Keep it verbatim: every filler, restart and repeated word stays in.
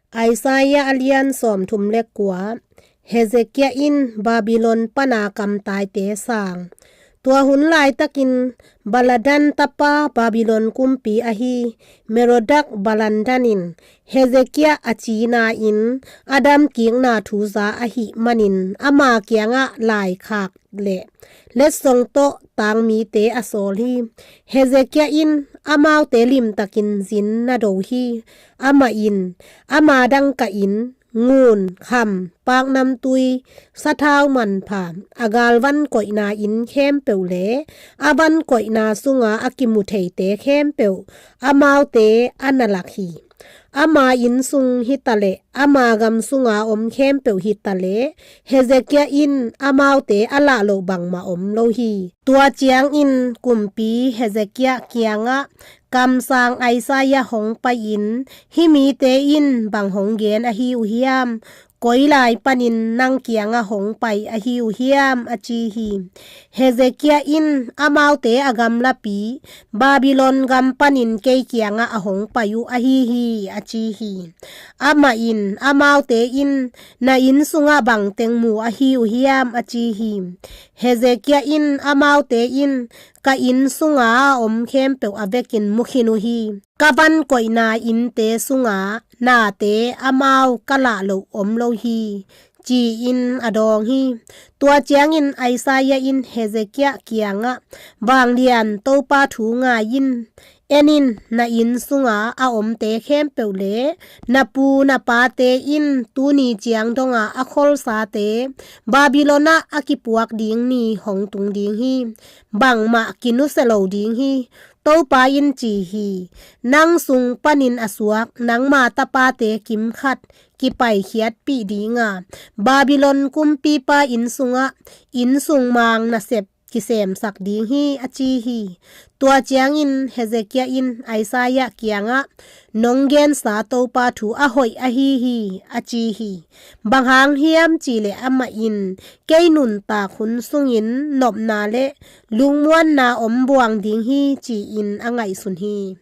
Isaiah a lian sawmthum le kua. Hezekiah in Babylon pana kamtaite sang. Tua hun laitakin Baladan tapa Babylon kumpi ahi Merodak Baladan in Hezekiah a cina-in a damkikna thu za ahih manin ama kiangah laikhak le letsong tawh tangmite a sawl hi. Hezekiah in amaute limtakin zin na do hi. Amah in ama dangka inn, ngun, kham, paknamtui, sathau manpha, a galvan koihna inn khempeuh le a van koihna sunga a kimu theite khempeuh amaute a na lak hi. Ama inn sung hitaleh ama gam sunga om khempeuh hitaleh Hezekiah in amaute a lah loh bangmah om lo hi. Tua ciangin kumpi Hezekiah kiangah kamsang Isaiah hong pai-in, hih mite in bang hong gen ahi uh hiam? Koi lai panin nang kiangah hong pai ahi uh hiam? A ci hi. Hezekiah in amaute a gamlapi Babylon gam panin kei kiangah a hong pai uh ahi hi, a ci hi. Amah in amaute in na inn sungah bangteng mu ahi uh hiam? A ci hi. Hezekiah in amaute in ka inn sunga a om khempeuh a vekin mu khin uh hi. Ka van koihna innte sunga nate amau ka lah loh om lo hi, ci-in a dawng hi. Tua ciangin Isaiah in Hezekiah kiangah, vanglian Topa thu ngai in. En in, na inn sunga a omte khempeuh le na pu na pate in tuni ciang donga a kholsate Babylon ah a kipuak ding ni hong tung ding hi. Bangmah kinusia lo ding hi. Topa in ci hi. Nang sung panin a suak nangma tapate kim khat kipaikhiatpih dinga Babylon kumpipa inn sungah inn sung mang nasep kisemsak ding hi, a ci hi. Tua ciangin Hezekiah in Isaiah kiangah, nong gensa Topa thu a hoih ahi hi, a ci hi. Bang hang hiam cihleh amah in kei nuntak hun sungin nopna le lungmuanna om buang ding hi, ci-in a ngaihsun hi.